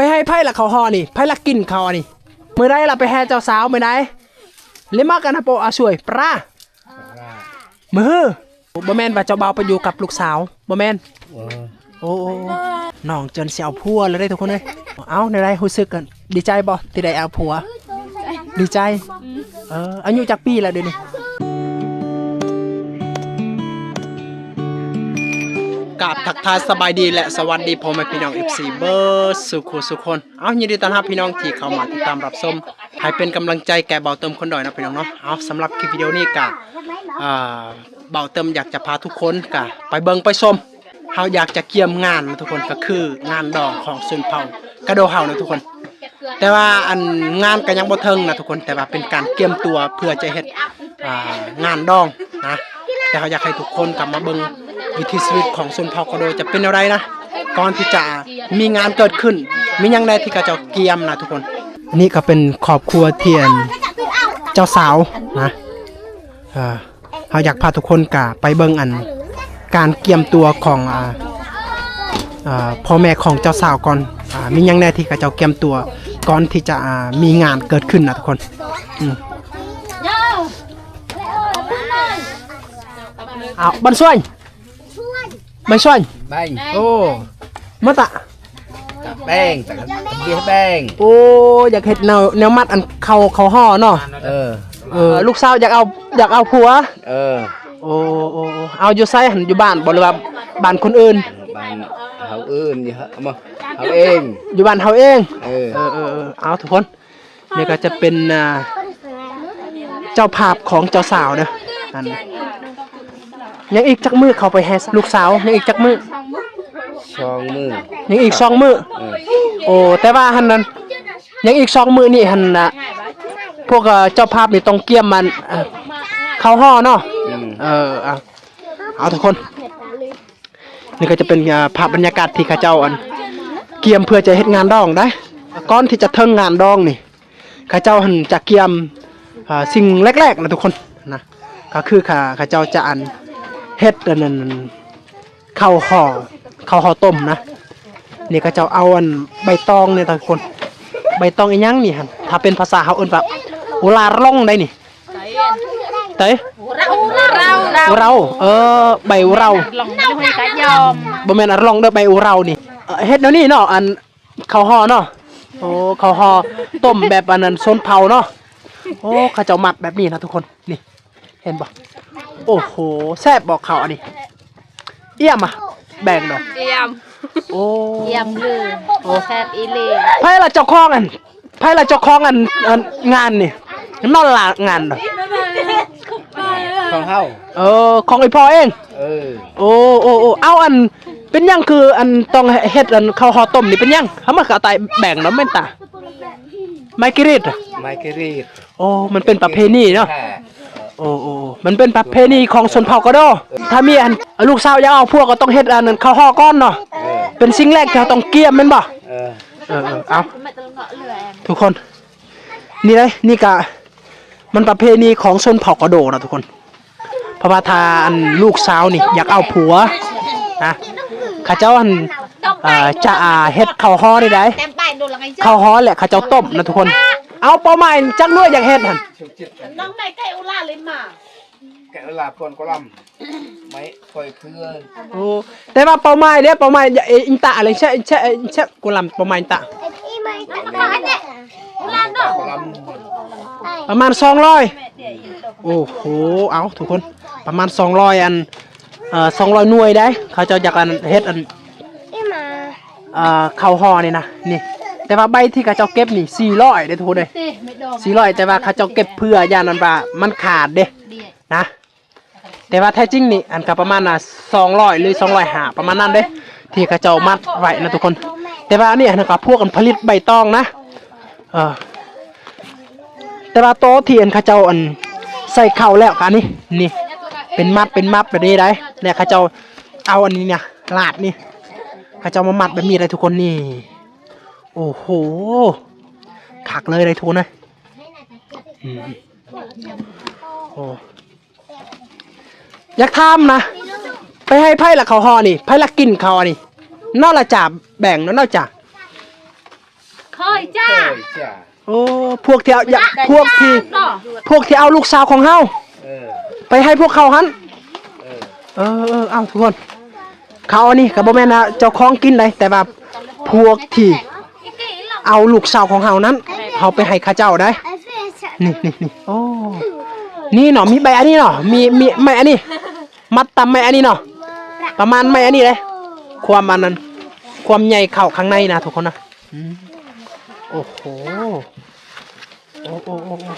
ປໃຫ້ໃຜລະເຂົ້າຫໍ່ນີ້? ໃຜລະກິນເຂົ້າອັນນີ້? ມື້ໃດລະໄປແຫ່ເຈົ້າສາວ? ມື້ໃດ? ເລມາກັນນະໂປອາຊ່ວຍປາ ມື້ຮື? ບໍ່ແມ່ນວ່າເຈົ້າບ່າວໄປຢູ່ກັບລູກສາວ? ບໍ່ແມ່ນ. ໂອ້ ໂອ້ ໂອ້ ນ້ອງຈົນຊິເອົາຜົວແລ້ວເດ້ທຸກຄົນເອີຍ. ເອົ້າ ແນວໃດ ຮູ້ສຶກ ດີໃຈບໍ່ທີ່ໄດ້ເອົາຜົວ? ດີໃຈ. ເອີ ອາຍຸຈັກປີແລ້ວດຽວນີ້? ກາບທັກທາຍສະບາຍດີ ແລະ ສະຫວັດດີພໍ່ແມ່ພີ່ນ້ອງ ເອັຟຊີ ເບິດສູ່ຄູ່ສູ່ຄົນ. ເອົ້າ ຍິນດີຕ້ອນຮັບພີ່ນ້ອງທີ່ເຂົ້າມາຕິດຕາມຮັບຊົມ ໃຫ້ເປັນກຳລັງໃຈແກ່ບ່າວເຕີມຄົນດອຍເນາະພີ່ນ້ອງເນາະ. ເອົ້າ ສຳລັບຄລິບວິດີໂອນີ້ກະ ອ່າ ບ່າວເຕີມຢາກຈະພາທຸກຄົນກະໄປເບິ່ງໄປຊົມ. ເຮົາຢາກຈະກຽມງານນະທຸກຄົນ ກະຄືງານດອງຂອງຊົນເຜົ່າກະໂດເຮົານະທຸກຄົນ. ແຕ່ວ່າອັນງານກະຍັງບໍ່ເຖິງນະທຸກຄົນ ແຕ່ວ່າເປັນການກຽມຕົວເພື່ອຈະເຮັດ ອ່າ ງານດອງນະ. ແຕ່ເຮົາຢາກໃຫ້ທຸກຄົນກັບມາເບິ່ງວິຖີຊີວິດຂອງຊົນເຜົ່າກະໂດຈະເປັນແນວໃດນະ ກ່ອນທີ່ຈະມີງານເກີດຂຶ້ນ ມີຫຍັງແດ່ທີ່ເຂົາເຈົ້າກຽມນະທຸກຄົນ. ອັນນີ້ກະເປັນຄອບຄົວທີ່ອັນເຈົ້າສາວນະ ເອີ ເຮົາຢາກພາທຸກຄົນກະໄປເບິ່ງອັນການກຽມຕົວຂອງ ອ່າ ອ່າ ພໍ່ແມ່ຂອງເຈົ້າສາວກ່ອນ ອ່າ ມີຫຍັງແດ່ທີ່ເຂົາເຈົ້າກຽມຕົວກ່ອນທີ່ຈະ ອ່າ ມີງານເກີດຂຶ້ນນະທຸກຄົນ. ອືມ ເອົາ ບັນຊວນ ໃບຊ່ວຍ ແບງ ໂອ້ ມາຕະ ແບງ ຕະກະເບຍແບງ ໂອ້ ຢາກເຮັດແນວ ແນວມັດອັນເຂົ້າ ເຂົ້າຫໍ່ເນາະ. ເອີ ເອີ ລູກສາວຢາກເອົາ ຢາກເອົາຜົວ. ເອີ ໂອ້ ໂອ້ ໂອ້ ເອົາຢູ່ໃສຫັ້ນ? ຢູ່ບ້ານບໍ່ ຫຼືວ່າບ້ານຄົນອື່ນ? ບ້ານເຮົາອື່ນ ຢູ່ເຮົາ ເຮົາເອງ ຢູ່ບ້ານເຮົາເອງ. ເອີ ເອີ ເອີ ເອີ ເອົາທຸກຄົນ ນີ້ກະຈະເປັນ ອ່າ ເຈົ້າພາບຂອງເຈົ້າສາວເດີ. ອັນ ຍັງອີກຈັກມື້ເຂົາໄປແຫ່ລູກສາວ? ຍັງອີກຈັກມື້? ສອງມື້ ຍັງອີກສອງມື້. ເອີ ໂອ້ ແຕ່ວ່າຫັ້ນນັ້ນ ຍັງອີກສອງມື້ນີ້ຫັ້ນນະ ພວກ ເອີ ເຈົ້າພາບນີ້ຕ້ອງກຽມມັນ ເອີ ເຂົ້າຫໍ່ເນາະ. ອືມ ເອີ ເອົາ ເອົາທຸກຄົນ ນີ້ກະຈະເປັນ ອ່າ ພາບບັນຍາກາດທີ່ເຂົາເຈົ້າ ອັນ ກຽມເພື່ອຈະເຮັດງານດອງໄດ໋. ກ່ອນທີ່ຈະເຖິງງານດອງນີ້ ເຂົາເຈົ້າຫັ້ນຈະກຽມ ອ່າ ສິ່ງແລກໆນະທຸກຄົນນະ ກະຄືເຂົາ ເຂົາເຈົ້າຈະ ອັນ ເຮັດ ອັນນັ້ນ ເຂົ້າຫໍ່ ເຂົ້າຫໍ່ຕົ້ມນະ. ນີ້ເຂົາເຈົ້າເອົາ ອັນ ໃບຕອງນີ້ນະທຸກຄົນ ໃບຕອງອີ່ຫຍັງນີ້ຫັ້ນ ຖ້າເປັນພາສາເຮົາເອີ້ນວ່າ ອຸຣາລົງໄດ໋ນີ້. ໄຕ ອຸຣາວ ເອີ ໃບອຸຣາວ ບໍ່ແມ່ນອາລົງເດີ ໃບອຸຣາວນີ້. ເອີ ເຮັດແນວນີ້ເນາະ ອັນ ເຂົ້າຫໍ່ເນາະ. ໂອ້ ເຂົ້າຫໍ່ຕົ້ມແບບອັນນັ້ນ ຊົນເຜົ່າເນາະ. ໂອ້ ເຂົາເຈົ້າມັດແບບນີ້ນະທຸກຄົນ ນີ້ ເຫັນບໍ່? ໂອ້ໂຫ ແຊບບໍ່ເຂົ້າອັນນີ້? ອຽມອະ ແບງເນາະ ອຽມ ໂອ້ ອຽມເລີຍ ໂອ້ ແຊບອີ່ຫຼີ. ໃຜລະເຈົ້າຂອງອັນ ໃຜລະເຈົ້າຂອງອັນ ອັນງານນີ້? ນອນລະງານເນາະ ຂອງເຮົາ ເອີ ຂອງອີ່ພໍ່ເອງ. ເອີ ໂອ້ ໂອ້ ໂອ້ ເອົາ ອັນ ເປັນຫຍັງຄືອັນຕ້ອງເຮັດອັນເຂົ້າຫໍ່ຕົ້ມນີ້ ເປັນຫຍັງ? ເຮົາມາກະຕາຍແບງເນາະ ແມ່ນຕາ ໄມກິຣິດ ໄມກິຣິດ. ໂອ້ ມັນເປັນປະເພນີເນາະ. ໂອ້ ໂອ້ ມັນເປັນປະເພນີຂອງຊົນເຜົ່າກະໂດ. ຖ້າມີອັນ ລູກສາວຢາກເອົາຜົວກະຕ້ອງເຮັດອັນນັ້ນເຂົ້າຫໍ່ກ່ອນເນາະ. ເອີ ເປັນສິ່ງແລກທີ່ເຮົາຕ້ອງກຽມແມ່ນບໍ່? ເອີ ເອີ ເອີ ເອົາ ທຸກຄົນ ນີ້ເດ້ ນີ້ກະມັນປະເພນີຂອງຊົນເຜົ່າກະໂດນະທຸກຄົນ. ເພາະວ່າຖ້າອັນລູກສາວນີ້ຢາກເອົາຜົວນະ ເຂົາເຈົ້າຫັ້ນ ເອີ ຈະ ອ່າ ເຮັດເຂົ້າຫໍ່ນີ້ໄດ໋ ເຂົ້າຫໍ່ແຫຼະເຂົາເຈົ້າຕົ້ມນະທຸກຄົນ. ເອົາ ເປົ້າໝາຍຈັກໜ່ວຍຢາກເຮັດຫັ້ນ? ແກະລາບກ່ອນກໍລຳ ໄມ້ ໂອ້ ແຕ່ວ່າເປົ້າໝາຍເດ້ ເປົ້າໝາຍ ເອ ອິນຕະ ອະໄລ ແຊະ ແຊະ ແຊະ ໂກລຳ ເປົ້າໝາຍ ອິນຕະ ປະມານສອງຮ້ອຍ. ໂອ້ໂຫ ເອົາທຸກຄົນ ປະມານສອງຮ້ອຍອັນ ເອີ ສອງຮ້ອຍໜ່ວຍໄດ໋ ເຂົາເຈົ້າຢາກອັນເຮັດອັນ ເອີ ເຂົ້າຫໍ່ນີ້ນະ ນີ້ ແຕ່ວ່າໃບທີ່ເຂົາເຈົ້າເກັບນີ້ສີ່ຮ້ອຍເດ້ທຸກຄົນເອີຍ ສີ່ຮ້ອຍ ແຕ່ວ່າເຂົາເຈົ້າເກັບເພື່ອຢ້ານອັນວ່າມັນຂາດເດ້ນະ. ແຕ່ວ່າແທ້ຈິງນີ້ ອັນກະປະມານ ອ່າ ສອງຮ້ອຍ ຫຼື ສອງຮ້ອຍຫ້າ ປະມານນັ້ນເດ້ ທີ່ເຂົາເຈົ້າມັດໄວ້ນະທຸກຄົນ. ແຕ່ວ່າອັນນີ້ ອັນກະພວກອັນຜະລິດໃບຕອງນະ ເອີ ແຕ່ວ່າໂຕທີ່ອັນເຂົາເຈົ້າອັນໃສ່ເຂົ້າແລ້ວກະອັນນີ້ ນີ້ ເປັນມັດເປັນມັດແບບນີ້ໄດ໋ ແລະ ເຂົາເຈົ້າເອົາອັນນີ້ນະ ລາດນີ້ ເຂົາເຈົ້າມາມັດແບບນີ້ໄດ໋ທຸກຄົນ ນີ້. ໂອ້ໂຫ ຄັກເລີຍໄດ໋ທຸກຄົນເອີຍ. ອືມ ໂອ້ ຢາກຖາມນະ ໄປໃຫ້ໃຜລະເຂົ້າຫໍ່ນີ້ ໃຜລະກິນເຂົ້າອັນນີ້ ເນາະລະຈ້າ ແບງເນາະ ເນາະຈ້າ. ໂອ້ ພວກທີ່ເອົາ ພວກທີ່ ພວກທີ່ເອົາລູກສາວຂອງເຮົາ ເອີ ໄປໃຫ້ພວກເຂົາຫັ້ນ ເອີ ເອີ ເອີ ເອົາ ທຸກຄົນ ເຂົາອັນນີ້ກໍບໍ່ແມ່ນວ່າເຈົ້າຂອງກິນໃດ ແຕ່ວ່າພວກທີ່ເອົາລູກສາວຂອງເຮົານັ້ນ ເຮົາໄປໃຫ້ເຂົາເຈົ້າໃດ ນີ້ ນີ້ ນີ້ ໂອ້ ນີ້ເນາະ ມີໃບອັນນີ້ເນາະ ມີ ມີໄມ້ອັນນີ້ ມັດຕາມໄມ້ອັນນີ້ເນາະ ປະມານໄມ້ອັນນີ້ເດ້ ຄວາມອັນນັ້ນ ຄວາມໃຫຍ່ເຂົ້າຂ້າງໃນນະ ທຸກຄົນນະ ອືມ ໂອ້ໂຫ ໂອ້ ໂອ້ ໂອ້ ໂອ້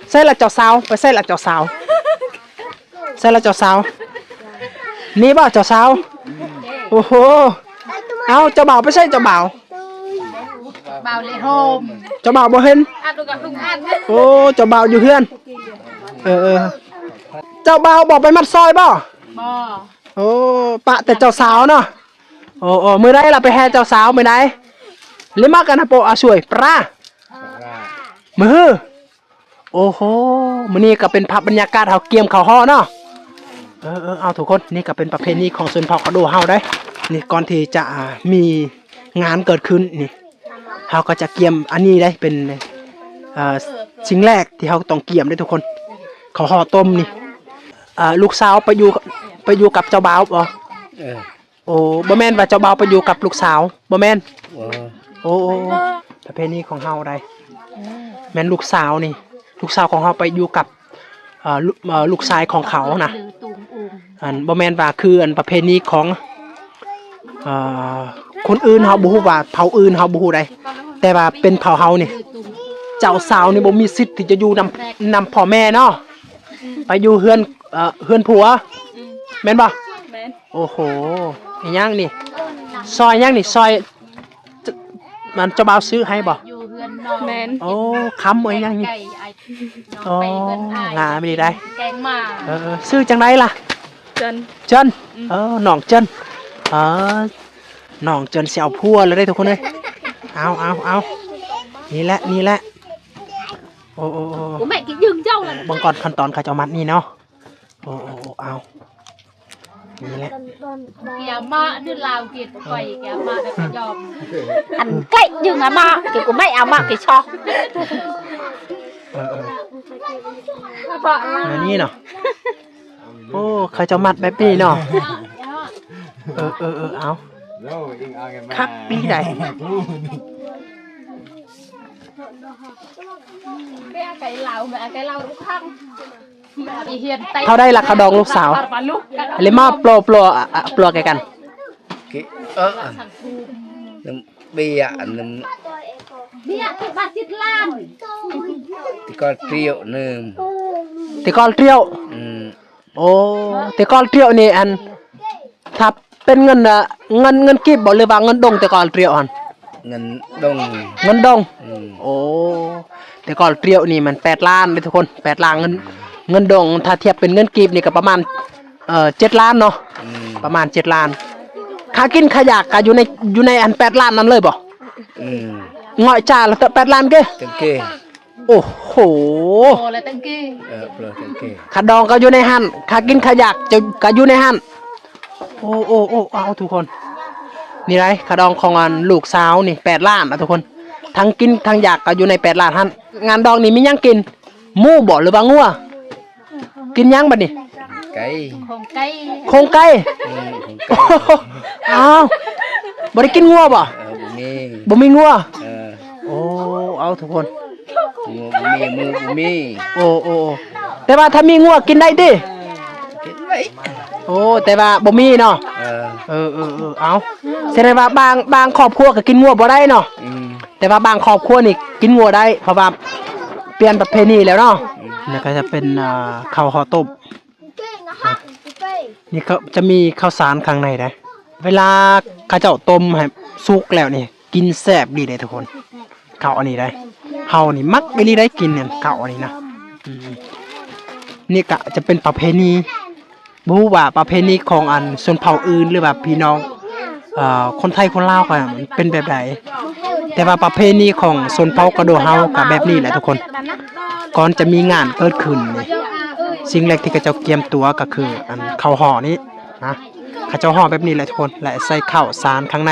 ໃສ່ລະເຈົ້າສາວ ໄປໃສ່ລະເຈົ້າສາວ ໃສ່ລະເຈົ້າສາວ ນີ້ບໍ່ເຈົ້າສາວ ໂອ້ໂຫ ເອົາ ເຈົ້າບ່າວໄປໃສ່ ເຈົ້າບ່າວ ບ່າວເລໂຮມ ເຈົ້າບ່າວບໍ່ເຫັນ ອັດກະທຸກອັນ ໂອ້ ເຈົ້າບ່າວຢູ່ເຮືອນ ເອີ ເອີ ເຈົ້າບ່າວບໍ່ໄປມັດຊອຍບໍ່? ບໍ່ ໂອ້ ປະແຕ່ເຈົ້າສາວເນາະ ໂອ້ ໂອ້ ມື້ໃດລະໄປແຫ່ເຈົ້າສາວ ມື້ໃດ? ເລມາກັນນະໂປອາຊ່ວຍປຣາ ມື້ຮື ໂອ້ໂຫ ມື້ນີ້ກໍເປັນພາບບັນຍາກາດເຮົາກຽມເຂົ້າຫໍ່ເນາະ ເອີ ເອີ ເອົາ ທຸກຄົນ ນີ້ກໍເປັນປະເພນີຂອງຊົນເຜົ່າກະໂດເຮົາເດ້ ນີ້ ກ່ອນທີ່ຈະ ອ່າ ມີງານເກີດຂຶ້ນນີ້ ເຮົາກໍຈະກຽມອັນນີ້ເດ້ ເປັນ ເອີ ສິ່ງແລກທີ່ເຮົາຕ້ອງກຽມເດ້ ທຸກຄົນ ເຂົ້າຫໍ່ຕົ້ມນີ້ ເອີ ລູກສາວໄປຢູ່ ໄປຢູ່ກັບເຈົ້າບ່າວບໍ່? ເອີ ໂອ້ ບໍ່ແມ່ນວ່າເຈົ້າບ່າວໄປຢູ່ກັບລູກສາວ ບໍ່ແມ່ນ ໂອ້ ໂອ້ ໂອ້ ປະເພນີຂອງເຮົາໃດ ແມ່ນລູກສາວນີ້ ລູກສາວຂອງເຮົາໄປຢູ່ກັບ ເອີ ລູກ ເອີ ລູກຊາຍຂອງເຂົານະ ອັນ ບໍ່ແມ່ນວ່າຄື ອັນ ປະເພນີຂອງ ເອີ ຄົນອື່ນເຮົາບໍ່ຮູ້ວ່າ ເຜົ່າອື່ນເຮົາບໍ່ຮູ້ໃດ ແຕ່ວ່າເປັນເຜົ່າເຮົານີ້ ເຈົ້າສາວນີ້ບໍ່ມີສິດທີ່ຈະຢູ່ນຳ ນຳພໍ່ແມ່ເນາະ ໄປຢູ່ເຮືອນ ເອີ ເຮືອນຜົວ ແມ່ນບໍ່? ແມ່ນ ໂອ້ໂຫ ອີຫຍັງນີ້? ຊອຍຫຍັງນີ້? ຊອຍ ມັນເຈົ້າບ່າວຊື້ໃຫ້ບໍ່? ຢູ່ເຮືອນນ້ອງ ແມ່ນ ໂອ້ ຄຳ ໂອ້ຍ ຫຍັງນີ້? ໄກ່ ໄອ້ ໂອ້ ໄປເຮືອນອ້າຍ ງາມອີ່ຫຼີໄດ໋ ແກງໝາ ເອີ ເອີ ຊື່ຈັ່ງໃດລະ? ເຈິນ ເຈິນ ອືມ ເອີ ນ້ອງເຈິນ ເອີ ນ້ອງເຈິນຊິເອົາຜົວແລ້ວເດ້ທຸກຄົນເອີຍ ເອົາ ເອົາ ເອົາ ນີ້ແຫຼະ ນີ້ແຫຼະ ໂອ້ ໂອ້ ໂອ້ ກູແມ່ກິນຢືງເຈົ້າລະ ເບິ່ງກ່ອນຂັ້ນຕອນເຂົາເຈົ້າມັດນີ້ເນາະ ໂອ້ ໂອ້ ໂອ້ ເອົາ ນີ້ແຫຼະ ກຽມມາ ນີ້ລາວກິນໄປ ກຽມມາແລ້ວກໍຍອມ ອັນໄກ່ຢືງອາມາ ກິນກູແມ່ອາມາກິນຊອກ ເອີ ເອີ ອັນນີ້ເນາະ ໂອ້ ເຂົາເຈົ້າມັດແບບນີ້ເນາະ ເອີ ເອີ ເອີ ເອົາ ຄັກດີໃດ ເທົ່າໃດລະຄ່າດອງລູກສາວ? ເລມາປລໍ ປລໍ ອະ ປລໍແກ່ກັນ ເອີ ເອີ ເບຍອັນໜຶ່ງ ແຕ່ກ່ອນຕຣຽວໜຶ່ງ ແຕ່ກ່ອນຕຣຽວ ອືມ ໂອ້ ແຕ່ກ່ອນຕຣຽວນີ້ ອັນ ຖ້າເປັນເງິນ ເອີ ເງິນ ເງິນກີບບໍ່ ຫຼືວ່າເງິນດົງ ແຕ່ກ່ອນຕຣຽວຫັ້ນ? ເງິນດົງ ເງິນດົງ ອືມ ໂອ້ ແຕ່ກ່ອນຕຣຽວນີ້ມັນແປດລ້ານເດ້ທຸກຄົນ ແປດລ້ານ ເງິນ ເງິນດົງ ຖ້າທຽບເປັນເງິນກີບນີ້ກໍປະມານ ເອີ ເຈັດລ້ານເນາະ ອືມ ປະມານເຈັດລ້ານ ຄ່າກິນຄ່າຢາກກໍຢູ່ໃນ ຢູ່ໃນອັນແປດລ້ານນັ້ນເລີຍບໍ່? ອືມ ເງາະຈາລະແປດລ້ານເກ ໂອ້ໂຫ ໂອ້ ລະຕັງກີ ເອີ ເພິ່ນຕັງກີ ຄ່າດອງກໍຢູ່ໃນຫັ້ນ ຄ່າກິນຄ່າຢາກຈະ ກໍຢູ່ໃນຫັ້ນ ໂອ້ ໂອ້ ໂອ້ ເອົາທຸກຄົນ ນີ້ໄດ໋ ຄ່າດອງຂອງອັນລູກສາວນີ້ແປດລ້ານນະທຸກຄົນ ທັງກິນທັງຢາກກໍຢູ່ໃນແປດລ້ານຫັ້ນ ງານດອງນີ້ມີຫຍັງກິນ? ໝູບໍ່ ຫຼືວ່າງົວ? ກິນຫຍັງບັດນີ້? ໄກ່ ໂຄງໄກ່ ໂຄງໄກ່ ອືມ ໂຄງໄກ່ ອ້າວ ບໍ່ໄດ້ກິນງົວບໍ່? ເອີ ບໍ່ມີ ບໍ່ມີງົວ ເອີ ໂອ້ ເອົາທຸກຄົນ ງົວບໍ່ມີ ໝູບໍ່ມີ ໂອ້ ໂອ້ ໂອ້ ແຕ່ວ່າຖ້າມີງົວກິນໄດ້ຕິ? ກິນໄດ້ ໂອ້ ແຕ່ວ່າບໍ່ມີເນາະ ເອີ ເອີ ເອີ ເອີ ເອົາ ສະແດງວ່າບາງ ບາງຄອບຄົວກໍກິນງົວບໍ່ໄດ້ເນາະ ອືມ ແຕ່ວ່າບາງຄອບຄົວນີ້ກິນງົວໄດ້ ເພາະວ່າປ່ຽນປະເພນີແລ້ວເນາະ ອືມ ແລ້ວກໍຈະເປັນ ເອີ ເຂົ້າຫໍ່ຕົ້ມ ນີ້ກໍຈະມີເຂົ້າສານຂ້າງໃນເດ້ ເວລາເຂົາເຈົ້າຕົ້ມໃຫ້ສຸກແລ້ວນີ້ ກິນແຊບອີ່ຫຼີເດ້ທຸກຄົນ ເຂົ້າອັນນີ້ເດ້ ເຮົານີ້ມັກອີ່ຫຼີໄດ໋ກິນເຂົ້າອັນນີ້ນະ ອືມ ນີ້ກະຈະເປັນປະເພນີ ບໍ່ຮູ້ວ່າປະເພນີຂອງອັນຊົນເຜົ່າອື່ນ ຫຼືວ່າພີ່ນ້ອງ ເອີ ຄົນໄທຄົນລາວກໍເປັນແບບໃດ ແຕ່ວ່າປະເພນີຂອງຊົນເຜົ່າກະໂດເຮົາກໍແບບນີ້ແຫຼະທຸກຄົນ ກ່ອນຈະມີງານເກີດຂຶ້ນນີ້ ສິ່ງແລກທີ່ເຂົາເຈົ້າກຽມຕົວກໍຄືອັນເຂົ້າຫໍ່ນີ້ນະ ເຂົາເຈົ້າຫໍ່ແບບນີ້ແຫຼະທຸກຄົນ ແລະໃສ່ເຂົ້າສານຂ້າງໃນ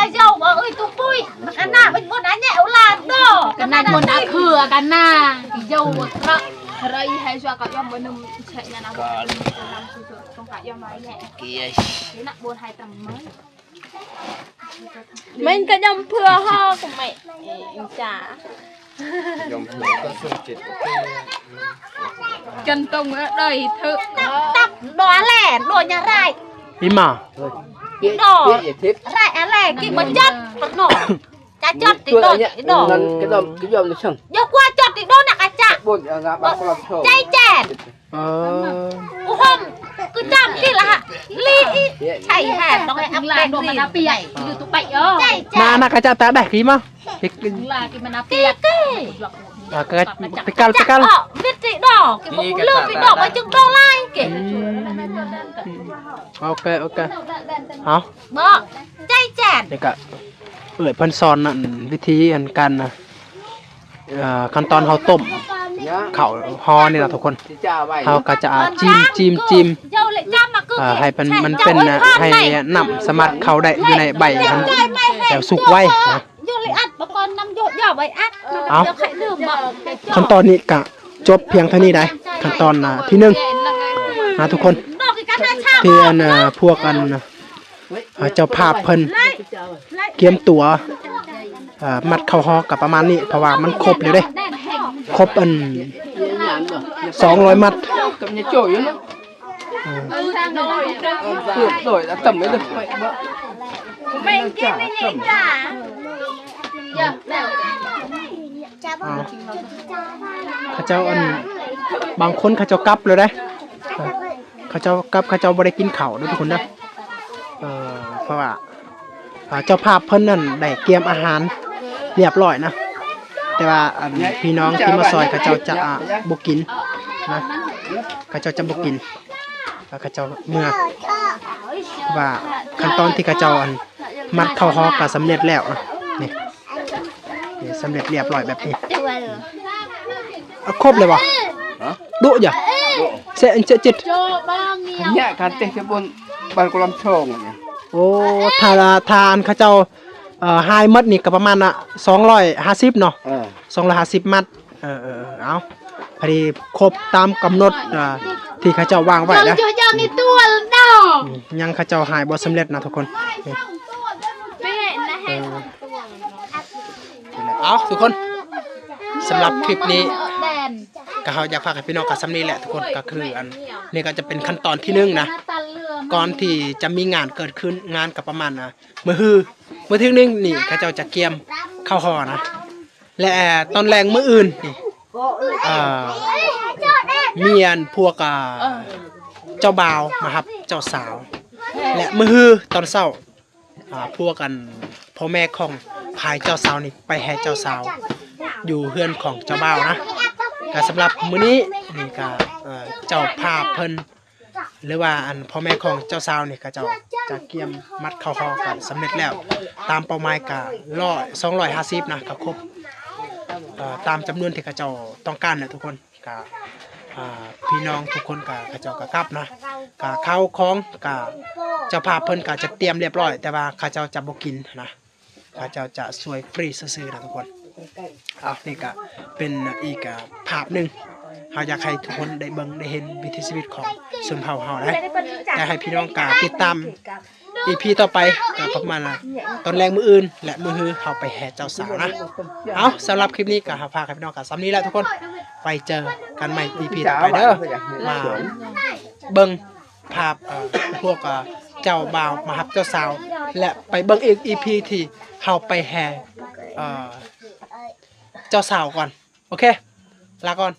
Yau ba ơi tu pui, anak bun anak ulan do. Kana mun akhir kana. Yau ba. Rai hai jua ka yau ba nem cek nya na. Tong ka yau mai ne. Kiai. Nak bun hai tam mai. Main ka jam phua ha ku mai. Inca. Jam phua ka sung cit. Kan tong dai thu. Tap do ale, do nya rai. Ima. Do. Rai ale ki ma jat perno. Cha jat ti do, do. Nan ke dom ke yom ni chang. Yo kwa jat ti do na ka cha. Bun ya ngap aku lam chong. Chai chen. Ơ. U hom, ku cham ki la ha. Li i. Chai ha, tong ai ap la do mana piak. Yu tu bai yo. Chai chen. Na na ka cha ta dai ki ma. Ki la ki mana piak. Ka pikal pikal. Mit ti do. Ki mo ku lu pi do ba jung do lai ki. ໂອເຄ ໂອເຄ ເອົາ ບໍ່ ໃຈແຈນ ນີ້ກະເອື້ອຍເພິ່ນສອນອັນ ວິທີອັນການ ເອີ ຂັ້ນຕອນເຮົາຕົ້ມເຂົ້າຫໍ່ນີ້ລະທຸກຄົນ. ເຮົາກະຈະ ອາ ຈິ້ມ ຈິ້ມ ຈິ້ມ ເອີ ໃຫ້ມັນ ມັນເປັນ ໃຫ້ນ້ຳສາມາດເຂົ້າໄດ້ຢູ່ໃນໃບຫັ້ນ ແລ້ວສຸກໄວນະ. ເອົາ ຂັ້ນຕອນນີ້ກະຈົບພຽງເທົ່ານີ້ໄດ໋ ຂັ້ນຕອນ ອ່າ ທີໜຶ່ງນະທຸກຄົນ ທີ່ອັນ ອ່າ ພວກອັນ ອ່າ ເຈົ້າພາບເພິ່ນກຽມຕົວ ອ່າ ມັດເຂົ້າຫໍ່ກະປະມານນີ້ ເພາະວ່າມັນຄົບແລ້ວເດ້ ຄົບອັນ ສອງຮ້ອຍມັດ. ເອີ ເອີ ໂດຍ ແລ້ວຕຳໄປເດີ ແມ່ນກິນນີ້ຈ້າ ເອີ ເຂົາເຈົ້າ ອັນ ບາງຄົນເຂົາເຈົ້າກັບແລ້ວເດ້ ເອີ ເຂົາເຈົ້າກັບ ເຂົາເຈົ້າບໍ່ໄດ້ກິນເຂົ້າເດີທຸກຄົນເດີ ເອີ ເພາະວ່າ ອ່າ ເຈົ້າພາບເພິ່ນນັ້ນໄດ້ກຽມອາຫານລຽບລ້ອຍນະ ແຕ່ວ່າອັນ ພີ່ນ້ອງທີ່ມາຊ່ອຍເຂົາເຈົ້າຈະ ອ່າ ບໍ່ກິນນະ ເຂົາເຈົ້າຈະບໍ່ກິນ ແລ້ວເຂົາເຈົ້າເມືອ ວ່າຂັ້ນຕອນທີ່ເຂົາເຈົ້າອັນ ມັດເຂົ້າຫໍ່ກະສຳເລັດແລ້ວນະ ນີ້ ນີ້ສຳເລັດລຽບລ້ອຍແບບນີ້. ອາ ຄົບແລ້ວບໍ່? ດຸຈະ ເຊ ເຊຈິດ ໂອ້ ຖ້າ ຖ້າອັນເຂົາເຈົ້າ ເອີ ຫາຍໝົດນີ້ກະປະມານ ອ່າ ສອງຮ້ອຍຫ້າສິບເນາະ ເອີ ສອງຮ້ອຍຫ້າສິບມັດ. ເອີ ເອີ ເອີ ເອົາ ພໍດີຄົບຕາມກຳນົດ ອ່າ ທີ່ເຂົາເຈົ້າວາງໄວ້ນະ ຍັງເຂົາເຈົ້າຫາຍບໍ່ສຳເລັດນະທຸກຄົນ. ເອົາ ທຸກຄົນ ສຳລັບຄລິບນີ້ ກະເຮົາຢາກຝາກໃຫ້ພີ່ນ້ອງກະສ່ຳນີ້ແຫຼະທຸກຄົນ ກະຄືອັນນີ້ກະຈະເປັນຂັ້ນຕອນທີໜຶ່ງນະ ກ່ອນທີ່ຈະມີງານເກີດຂຶ້ນ ງານກະປະມານ ອ່າ ມື້ຮື ມື້ທີໜຶ່ງນີ້ເຂົາເຈົ້າຈະກຽມເຂົ້າຫໍ່ນະ ແລະ ຕອນແລງມື້ອື່ນນີ້ ເອີ ມີອັນພວກ ອ່າ ເຈົ້າບ່າວມາຮັບເຈົ້າສາວ ແລະ ມື້ຮືຕອນເຊົ້າ ອ່າ ພວກອັນພໍ່ແມ່ຂອງຝ່າຍເຈົ້າສາວນີ້ໄປແຫ່ເຈົ້າສາວຢູ່ເຮືອນຂອງເຈົ້າບ່າວນະ. ກະສຳລັບມື້ນີ້ນີ້ກະ ເອີ ເຈົ້າພາບເພິ່ນ ຫຼືວ່າອັນພໍ່ແມ່ຂອງເຈົ້າສາວນີ້ ເຂົາເຈົ້າຈະກຽມມັດເຂົ້າຫໍ່ກັນສຳເລັດແລ້ວ ຕາມເປົ້າໝາຍກະຮ້ອຍ ສອງຮ້ອຍຫ້າສິບນະ ກະຄົບ ເອີ ຕາມຈຳນວນທີ່ເຂົາເຈົ້າຕ້ອງການແຫຼະທຸກຄົນ. ກະ ອ່າ ພີ່ນ້ອງທຸກຄົນກະ ເຂົາເຈົ້າກະກັບນະ ກະເຂົ້າຂອງກະ ເຈົ້າພາບເພິ່ນກະຈະຕຽມລຽບລ້ອຍ ແຕ່ວ່າເຂົາເຈົ້າຈະບໍ່ກິນນະ. ເຂົາເຈົ້າຈະຊ່ວຍຟຣີຊື່ໆນະທຸກຄົນ. ເອົາ ນີ້ກະເປັນອີກ ອ່າ ພາບໜຶ່ງ ເຮົາຢາກໃຫ້ທຸກຄົນໄດ້ເບິ່ງໄດ້ເຫັນວິຖີຊີວິດຂອງຊົນເຜົ່າເຮົາໄດ໋. ຢາກໃຫ້ພີ່ນ້ອງກະຕິດຕາມອີພີຕໍ່ໄປ ກະປະມານຕອນແລງມື້ອື່ນ ແລະ ມື້ຮືເຮົາໄປແຫ່ເຈົ້າສາວນະ. ເອົາ ສຳລັບຄລິບນີ້ກະ ເຮົາຝາກໃຫ້ພີ່ນ້ອງກະສ່ຳນີ້ແຫຼະທຸກຄົນ. ໄປເຈີກັນໃໝ່ອີພີຕໍ່ໄປເດີ ມາເບິ່ງ ພາບ ເອີ ພວກ ເອີ ເຈົ້າບ່າວມາຮັບເຈົ້າສາວ ແລະ ໄປເບິ່ງອີກອີພີທີ່ເຮົາໄປແຫ່ ເອີ ເຈົ້າສາວກ່ອນ. ໂອເຄ ລາກ່ອນ.